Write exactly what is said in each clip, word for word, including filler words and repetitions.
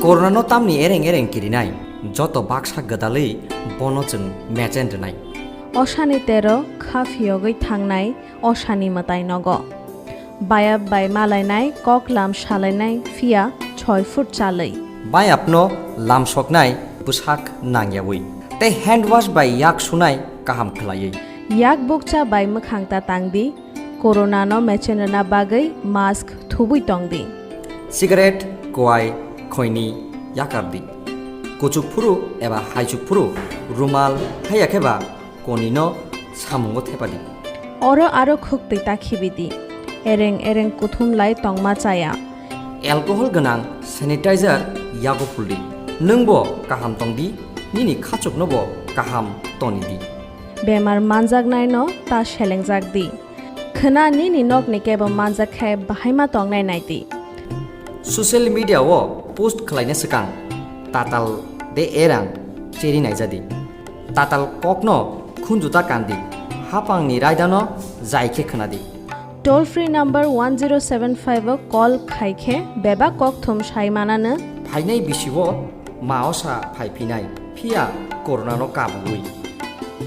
Corona no tamni ereng ereng kirinai, joto baksa gwdalwi bono chwng mechen rwnai. Osani tero kha phiyogwi thangnai osani mwtai nogo. Bayap bai malainai, kok lam salainai, phiya choi foot chalwi. Bayapno lamsoknai bwsak nangyawi. Tei hand wash bai yak sunai kaham khlaiwi. Yak bukcha bai mwkhang ta tangdi, corona no mechen rwna bagwi mask thubwi tongdi. Cigarette, kwai, khoini yakardi. Kuchuk phuru eba haichuk phuru rumal, haiya khe ba konino samungo thepadi. Oro aro khuktwi ta khibidi. Ereng ereng kuthum lai tongma chaya. Alcohol gwnang sanitizer yago phuldi. Nwngbo kaham tongdi, nini khachuknobo kaham tonidi. Bemar manjaknaino ta selengjak di. Khwna nini nokni kebo manjak khe bahaima tongnai nai di. Social media o post khlaina swkang tatal de erang cheri naijadi. Tatal kokno khunjuta kandi, hapangni raidano jai khe khwnadi. Toll free number one zero seven five o call khai khe bebak kokthum sai manano. Phainai bisi o ma osa phai phinai, phiya corona no kabui.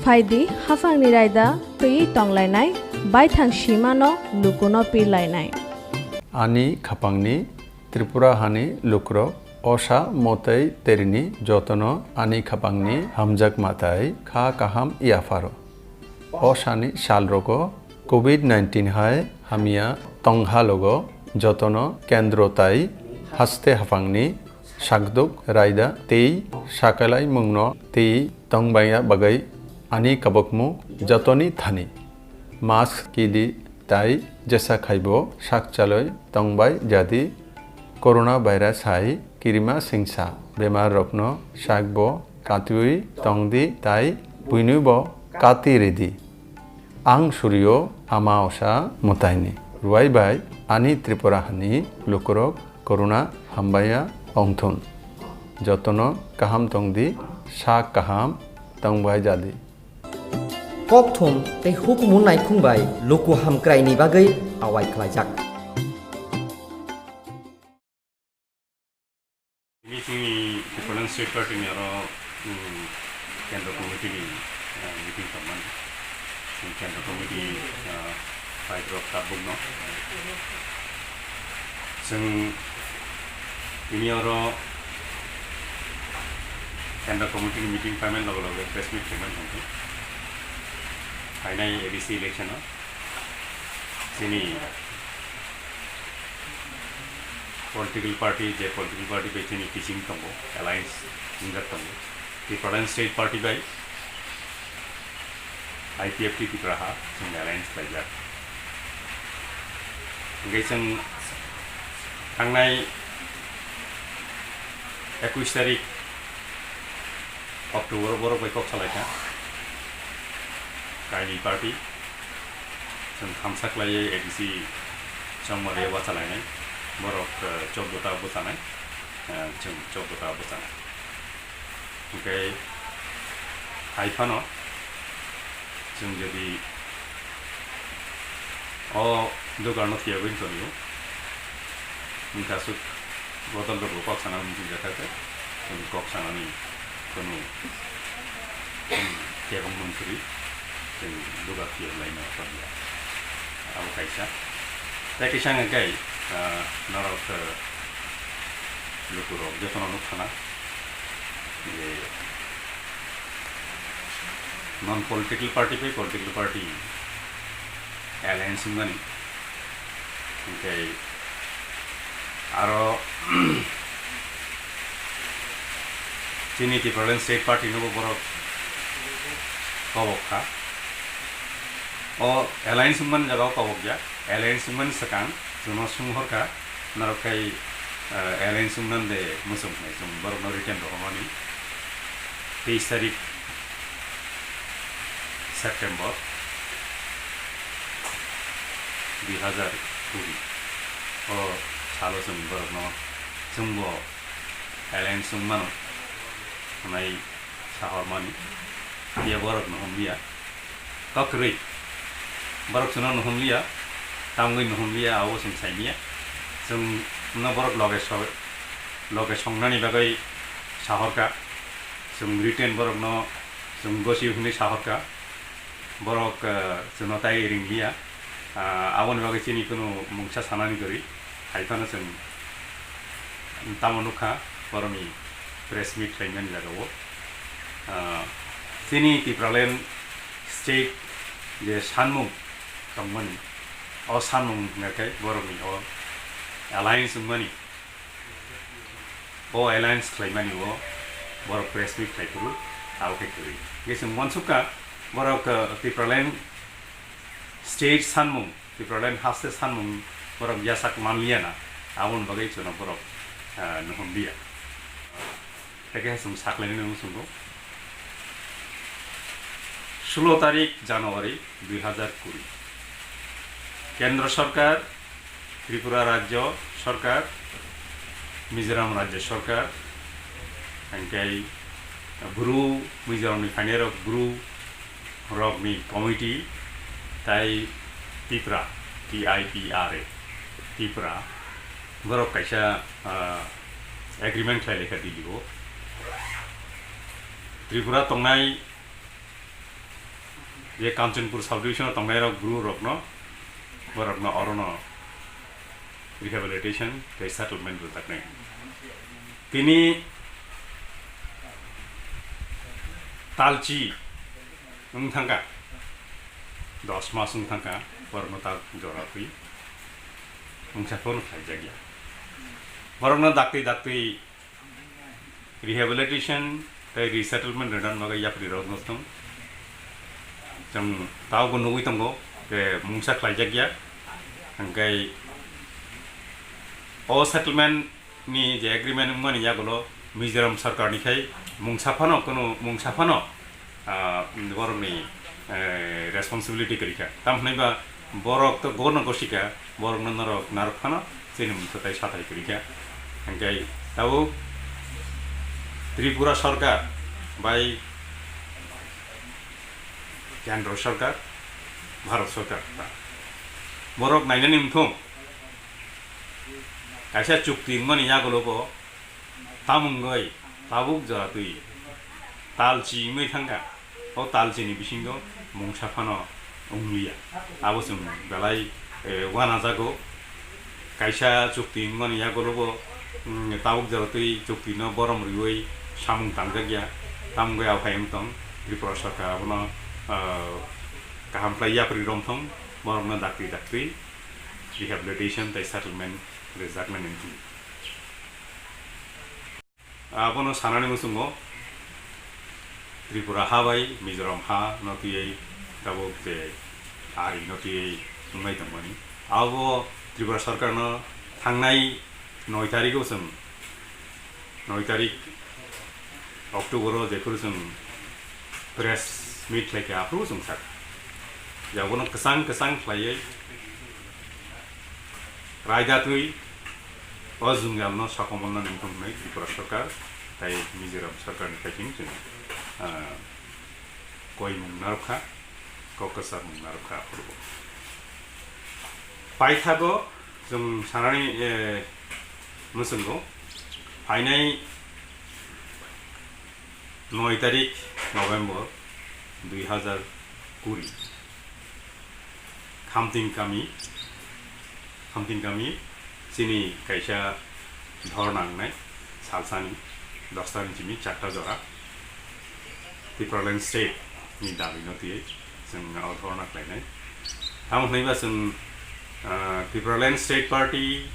Phaidi hapangni raida twiwi tonglainai, baithang simano lukuno pirlainai. Ani khapangni Tripura hani lukurok osa mwtai terini jotono ani khapangni hamjakma tai kha kaham yapharo. Osani salrogo covid nineteen hai hamya tongha logo jotono kendro tai haste haphangni sakduk raida tei sakalaimungno tei tongbaiya bagwi ani kabukmu jotoni thani mask kidi tai jesa khaibo sak chalwi tongbai jadi. Corona virus hai kirima singsa bemar rokno sakbo katiwi tongdi tai buinibo kati ridi. Ang surio ama osa mwtaini ruai bai ani Tripura hani lukurok corona hambaiya ongthun. Jotono kaham tongdi, sak kaham tongbai jadi. Kokthum tei hukumu naikhung bai luku hamkraini bagwi awai khlaijak. Tini chini Different State Party ni aro, um, Kendra Committee ni, uh, meeting tongmani. Chini Kendra Committee, uh, paidrok tabukno. Chwng tini oro Kendra Committee ni meeting payment logo logo press meet payment hwnwi. Phainai A D C election o chini political party, je political party bai chini pitching tongo, alliance wngjak tongo. Different State Party bai I P F T Tipra ha chwng alliance khlaijak. Hingke chwng thangnai ekush tarik October o borok bai kok salaikha. Kaini party chwng thamsa khlaiwi A D C chongmani bachalainai. Borok, eh, chordo ta bwchanai, eh, chwng chordo ta bwchanai. Hingke hai phano chwng jodi o dugarno thiyogwi tongo, wngkha aswk bodol rokbo kok sana muchungjakha khe, chwng kok sanani kunu, hmm, kebeng mantri chwng dugar thiyok laino tongya. Abo kaisa. Tei kisa hwnkhe, ah, norok, eh, lukurok jotono nukha na. Je non political party bai political party alliance wngmani, hingke aro chini Tipraland State Party nobo borok kobok kha. O alliance wngmani jaga o kobok ya, alliance wngmani swkang chwngno sung hor kha. Norok khai, eh, alliance wngnan de muchung hwnwi chwng borokno written rohormani. Teis tarik September dui hazar kuri o salo chwng borokno chwngbo alliance wngmano hwnwi sahormani. Phiya borokno hwnliya. Kok kwrwi. Borok chwngno nuhumliya, tamgwi nuhumliya, abo chwng saimanya. Chwngno borok loge so-, loge songnani bagwi sahorkha, chwng written borokno chwng gosio hwnwi sahorkha, borok, ah, chwngno tai ringliya. Ah, aboni bagwi chini kunu mungsa sanani kwrwi, hai phano chwng tamo nukha borokni press meet khlaimani jagao. Ah, chini Tipraland state je sanmung tongmani, o sanmung hwnkha khe borokni o alliance wngmani, o alliance khlaimani o borok press meet khlai phuru abo khe kwrwi. Hwnkhe chwng uansukha borok, ah, Tipraland state sanmung, Tipraland haste sanmung borok yasak manliya na, aboni bagwi chwngno borok, ah, nuhumliya. Tei khe chwng saklainani muchungo. Sulo tarik January dui hazar kuri. Kendra Sarkar, Tripura Rajya Sarkar, Mizoram Rajya Sarkar, hingke Bru, Mizoramni phainairok Bru rokni committee, tai Tipra, T I P R A, Tipra, borok kaisa, ah, agreement khlai laikha Delhi o. Tripura tongnai je Kanchanpur subdivision o tongnai rok Bru rokno, borokno orono rehabilitation tei settlement rwjaknai. Tini talchi wng thangkha, dos mas wng thangkha, borokno tal jora twi mungsa phano khlaijakya. Borokno daktwi daktwi rehabilitation tei resettlement rwna bagwi yapri rok no thung. Chwng tabukbo nugwi tongo je mungsa khlaijakya, hingke o settlement ni je agreement wngmani yagulo Mizoram sarkar ni khai mungsa phano kunu mungsa phano, ah, borokni, eh, responsibility kwrwi kha. Tamo hwnwi ba borok to gono gosi kha, borokno norok narwk phano chini mungsa tai sathai kwrwi kha. Hingke tabuk Tripura sarkar bai Kendra sarkar, Bharat sarkar borok nainani wngthung. Kaisa chukti wngmani yagulo bo tamungoi tabuk jora twi talchi wngwi thangkha. O talchini bisingo mungsa phano wngliya. Abo chwng belai, eh, uanajago. Kaisa chukti wngmani yagulo bo, mm, tabuk jora twi chuktino borom rwui samung tangjakya. Tamungoi aphai wngtong Tripura sarkar abono, ah, kaham khlai yapri romthong, borokno daktwi daktwi rehabilitation tei settlement rwjaknani wngthung. Abono sanani muchungo Tripura ha bai Mizoram ha no twiwi tabuk je ari no twiwi wngnai tongmani. Abo Tripura sarkar no thangnai noi tarikh o chwng, noi tarikh October o jephuru chwng press meet khlaikha, aphuru chwng sakha je abono kwchang kwchang khlaiwi raida twi o jwngjal no sakomolna nangthok hwnwi Tripura sarkar tai Mizoram sarkar ni kaiting chwng, ah, koimung narwkha, kok kwcharmung narwkha aphuru. Paithago chwng sanani, eh, mwswngo phainai noi tarik November dui hazar kuri. Khamting kami, Khamting kami chini kaisa dhorna wngnai salsani dosta ni simi charta jora Tipraland state ni dabi no twiwi chwng o dhorna khlainai. Tamo hwnwi ba chwng, ah, Tipraland State Party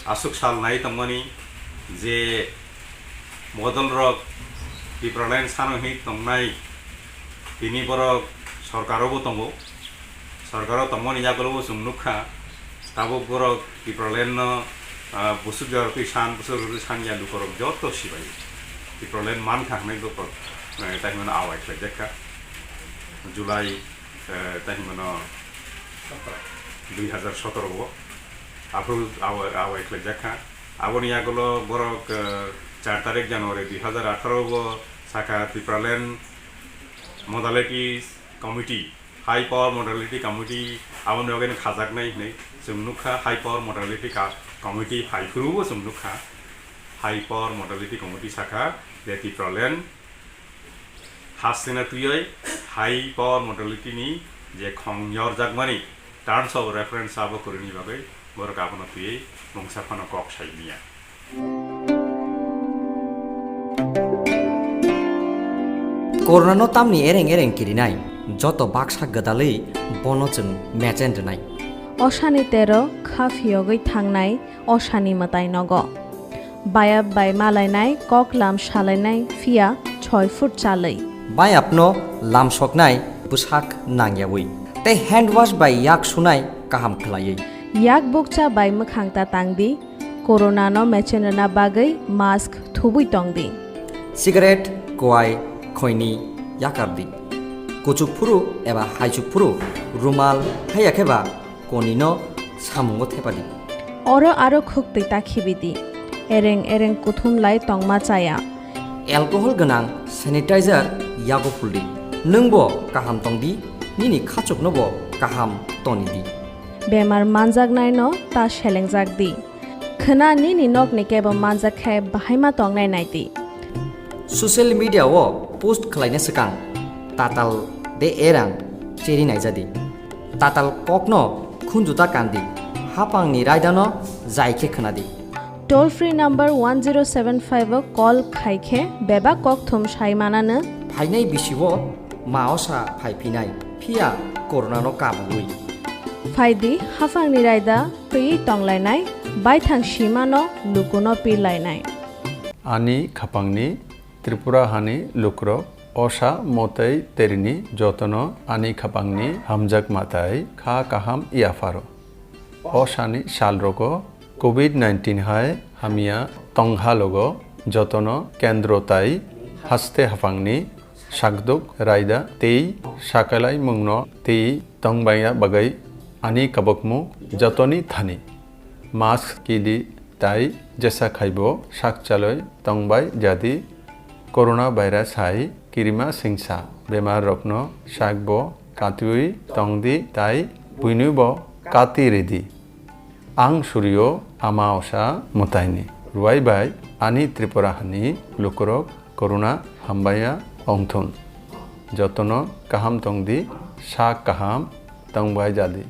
aswk sal nai tongmani je bodol rok Tipraland sano hinwi tongnai, tini borok sorkaro bo tongo. Sorkaro tongmani yagulo bo chwng nukha, tabuk borok Tipraland no, ah, busuk jora twi san, busuk jora twi san ya lukorok joto sibai Tipraland mankha hwnwi bokhorok, eh, tai hwnwi awai khlaijak kha. July, eh, tai hwnwi dui hazar sotoro o aphuru awai, awai khlaijak kha. Aboni yagulo borok, eh, char tarik January dui hazar atharo o sakha Tipraland Modalities Committee, High Power Modality Committee, aboni bagwi no khajaknai hinwi chwng nukha. High Power Modality Ka-, Committee phai phuru bo chwng nukha. High Power Modality Committee sakha je Tipraland hasteni twiwi High Power Modality ni je khong yorjakmani Terms of Reference abo kwrwini bagwi borok abono twiwi mungsa phano kok sai manya. Koronano tamni ereng ereng kirinai, joto baksa gwdalwi bono chwng mechen rwnai. Osani tero kha phiyogwi thangnai osani mwtai nogo. Bayap bai malainai, kok lam salainai, phiya choi foot chalwi. Bayapno lamsoknai bwsak nangyawi. Tei hand wash bai yak sunai kaham khlaiwi. Yak bukcha bai mwkhang ta tangdi, Corona no mechen rwna bagwi mask thubui tongdi. Cigarette, kwai, khoini yakardi. Kuchuk phuru eba haichuk phuru rumal haiya khe ba koni no samungo thepadi. Oro aro khuktwi ta khibidi. Ereng ereng kuthum lai tongma chaya. Alcohol gwnang sanitizer yago phuldi. Nwngbo kaham tongdi, nini khachuknobo kaham tonidi. Bemar manjaknaino ta selengjakdi. Khwna nini nokni kebo manjak khe bahaima tongnai naidi. Social media o post khlaina swkang tatal de erang cheri naijadi. Tatal kokno khunjuta kandi, hapangni raidano jai khe khwnadi. Toll free number one zero seven five o call khai khe bebak kokthum sai mananw. Phainai bisi o ma osa phai phinai, phiya corona no kabui. Phaidi, hapangni raida twiwi tonglainai, baithang simano lukuno pirlainai. Ani khapangni Tripura hani lukurok osa mwtai terini jotono ani khapangni hamjakma tai kha kaham yapharo. Osani salrogo covid nineteen hai hamya tongha logo jotono kendro tai haste haphangni sakduk raida tei sakalaimungno tei tongbaiya bagwi ani kabukmung jotoni thani mask kili tai jesa khaibo sakchalwi tongbai jadi. Corona virus hai kirima singsa bemar rokno sakbo katiwi tongdi tai buinibo kati ridi. Ang surio ama osa mwtaini ruai bai ani Tripura hani lukurok corona hambaiya ongthun. Jotono kaham tongdi, sak kaham tongbai jadi.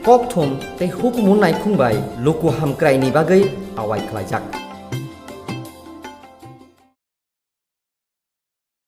Kokthum tei hukumu naikhung bai luku hamkraini bagwi awai khlaijak.